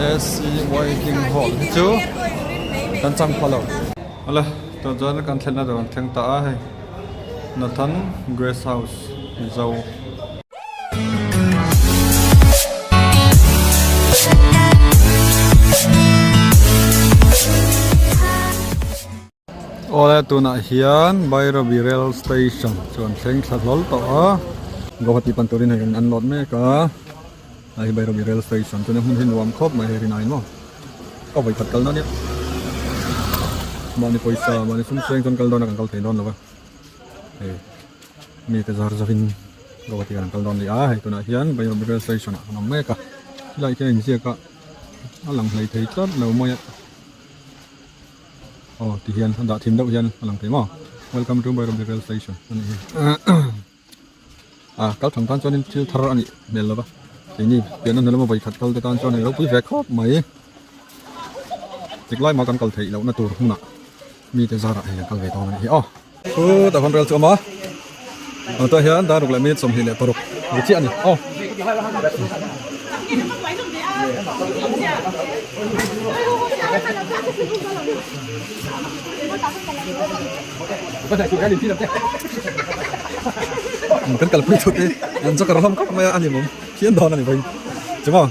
AC waiting hall hi chu kan chang pha lo. Awle tah chuan kan thlenna tur an thleng ta a hei Nathan Guest House Mizo. Awle tunah hian Bairabi rail station chu an thleng thla hlawl tawh a, Guwahati pan turin hei an load mek a, a hi Bairabi rail station chuan hmun hi nuam khawp mai hei rinai maw ka vawi khat kalna ania mahni pawisa mahni sum seng chuan kal dawn a kan kal thei dawn lo va hei mite zar zavin Guwahati kan kal dawn a ni a, hei tunah hian Bairabi rail station ah kan awm mek a, helaiah khian inziak a a lang hlei thei tlat lo mai a. Aw ti hian a dah thim deuh hian a lang thei maw welcome to Bairabi rail station a nih hi a kal thang tan chuanin thil thar a nih hmel lova keini pian a hnu lama vawi khat kal te tan chuan hei ropui ve khawp mai tik lai mah kan kal theih lohna tur hmunah mite zarah hei an kal ve dawn a nih hi aw. Chutah khawn rel chu a awm a tah hian dar ruk leh minute 26 ri chiah a ni aw. Kan kalpui thut hi an joker hlawm khawp mai a a ni mawm phian dawn a ni vawiin chu maw.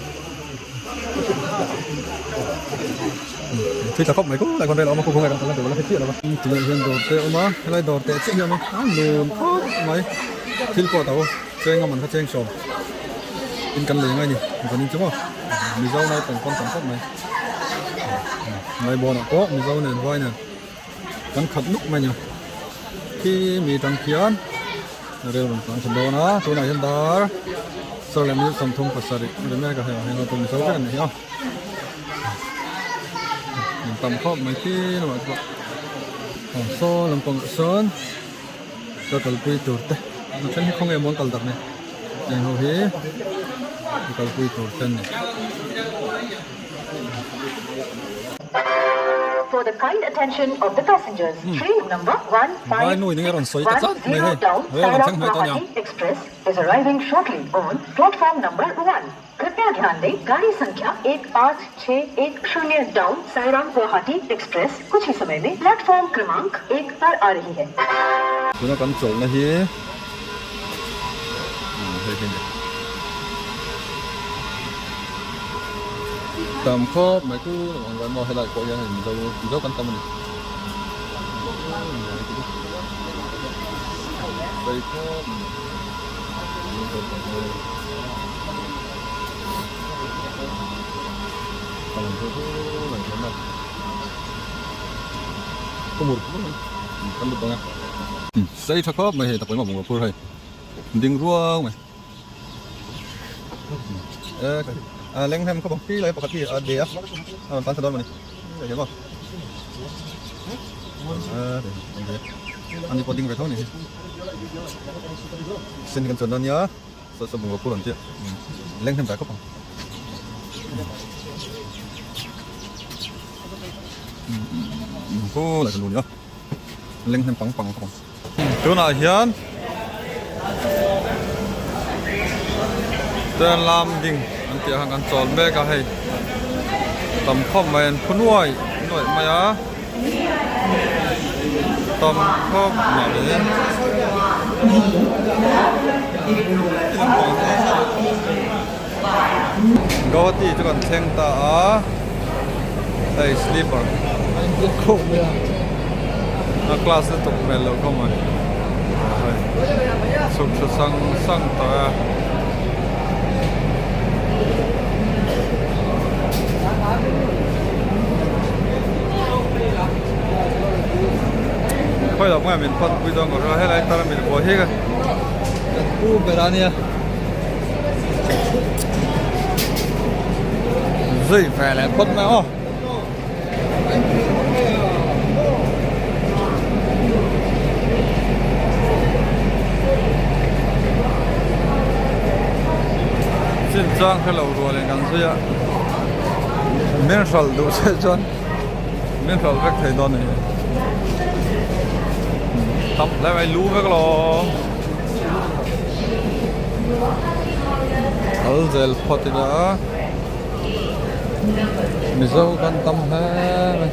Thui tla khawp mai khawp lai khawn rel a awm a khaw khawngaih kan kal na tur a la hre chiah lo va. Tunah hian dawr te a awm a helai dawr teh chiah hian a lun khawp mai thil pawh a to cheng a man kha cheng sawm in kan lei ngai a ni zanin chu maw mizo naupang pawn tam khawp mai laibawnah pawh mizo nen vai nen kan khat nuk mai a ni khi mi tang khian rel rawn tlan thla dawn a tunah hian dar sawr leh minute 37 a ni mek a hei ah hian mizo vek an ni hi a. Min tam khawp mai khi lamah te pawh aw saw lampangah sawn ka kalpui tur te a then hi khawnge maw an kal dak ni heng ho hi ka kalpui tur te an ni. For the kind attention of the passengers, train number Vai nu in enge rawn sawi ta tlat mai hei, rel rawn thleng hmai tawh aniang. Express is arriving shortly on platform number 1. कृपया ध्यान दें गाड़ी संख्या एक पाँच छः एक शून्य डाउन सायरांग गुवाहाटी एक्सप्रेस कुछ ही समय में प्लेटफॉर्म क्रमांक एक पर आ रही है। Tuna kan chawlhna hi hei hi ni tam khawp mai chu ang ruai maw helai pawh hian hei mizo mizo kan tam a ni sei khawp mai. Sei tha khawp mai hei takpui mah bungraw phur hei ding ruang mai e leng hnem khawp ang khi lai pakhat hi a de a a rawn tan tha dawn mawni hei maw ani pawh ding ve tho a ni hi sen kan chuan dawn nia. Saw saw bungraw phur an tia leng hnem tlai khawp ang. Khaw lai kan lu nia leng hnem pang pang khawp ang. Tunah hian train lam ding an tih ang kan chawl mek a hei tam khawp mai an phu nuai nuaih mai a. Tam khawp mai. Guwahati chu kan thleng ta a hei sleeper a class na tuk hmel loh khawp mai hei chhuk thla sang sang tawh e. Khawi lam nge min pan pui dawn ka hria helai tar min vuah hi ka Kan pu ber a nia. Zui ve leh phawt mai aw. Chin chang hre lo rual in kan zui a min hralh duh se chuan min hralh vek thei dawn a ni tam hle mai lu vek lo kal zel phawt ila. Mizo kan tam hle mai.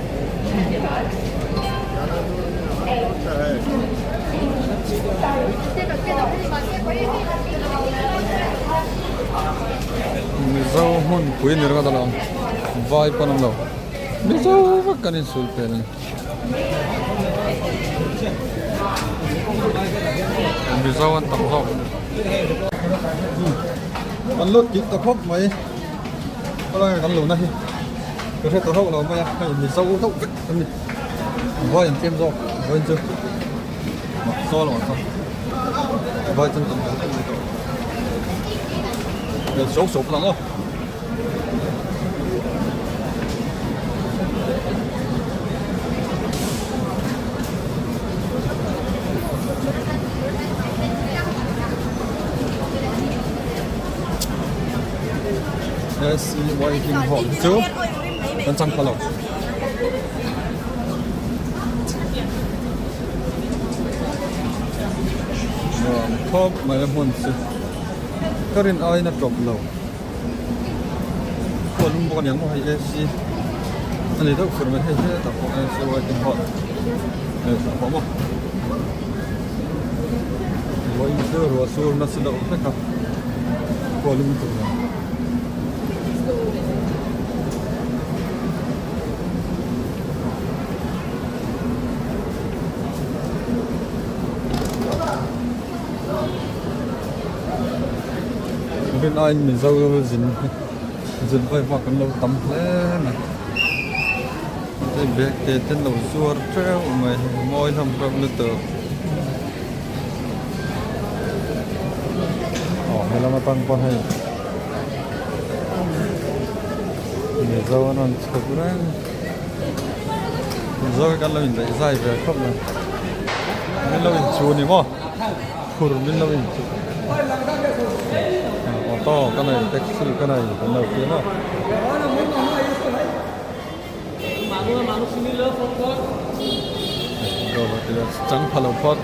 Mizo hmun pui ni ringawt alawm vai pawn an lo Mizo vek kan insul pel a ni. Mizo an tam zawk. Kan lut kik ta khawp mai. Khawlai kan luhna hi ka hre ta hauh lo mai a hei Mizo deuh vek an ni. Vai an tlem zawk vawiin chu saw lo ang saw vai chu an tam hle mai tawh. Hmel suau suau phawt ang aw. SEY King Hall hi chu kan chang pha lo. Nuam khawp mai a hmun chu ka rin aiin a tawp lo. Khual lung bawk a niang maw hei AC a ni deuh fur mai hei hetah pawh AC waiting hall hei tah pawh maw vawiin chu ruah sur nasa deuh hlek a khual lung tur nen. Rin aiin Mizo zin zin vawi vak an lo tam hle mai hei bag te te an lo zuar teuh mai mawi hlawm hlawm lutuk aw he lam atang pawh hei Mizo an rawn chhuk reng Mizo hi kan lo indaih zai ve khawp mai min lo inchu ni maw. Phur min lo in chuh auto ka nei taxi ka nei kan lo ti maw. Chang pha lo phawt.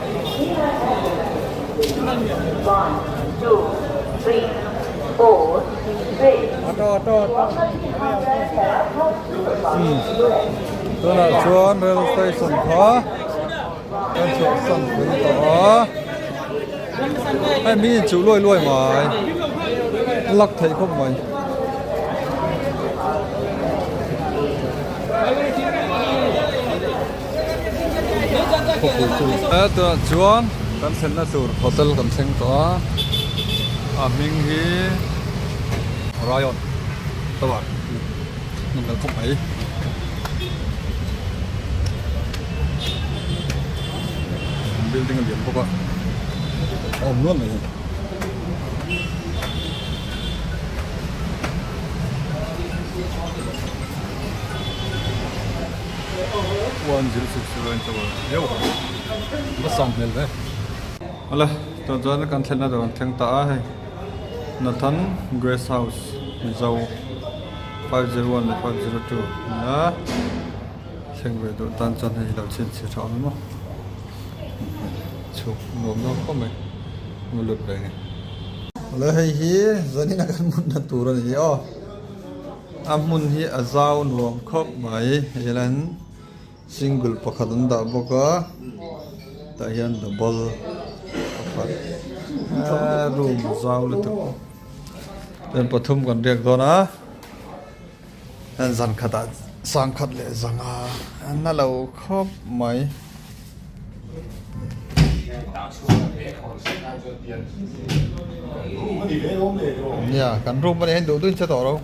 Tunah chuan rail station kha. Kan chhuahsan pui tawh a, hei mi in chuh luai luai mai, lak theih khawp mai. Khawpui chu tunah chuan kan thlenna tur hotel kan thleng tawh a, a hming hi Rayon Tower nawm hmel khawp mai. Building a lian bawk a a awm nual mai hei. 1060 a inchawh viau a sang hmel ve. Awle tah chuan kan thlenna tur an thleng ta a hei Nathan Guest House Mizo 501 leh 502 nia. Thleng ve duh tan chuan hei lo chhinchhi tha awm emaw chhuk nuam dawn khawp mai a lut ve nge. Awle hei hi zanin a kan hmunna tur a ni aw a hmun hi a zau nuam khawp mai hei hian single pakhat an dah bawk a tah hian double pakhat room zau lutuk chuan pathum kan riak dawn a. Zan khatah sangkhat leh zanga an la lo khawp mai. Nia kan room a nih hian duh duhin che tawh ro.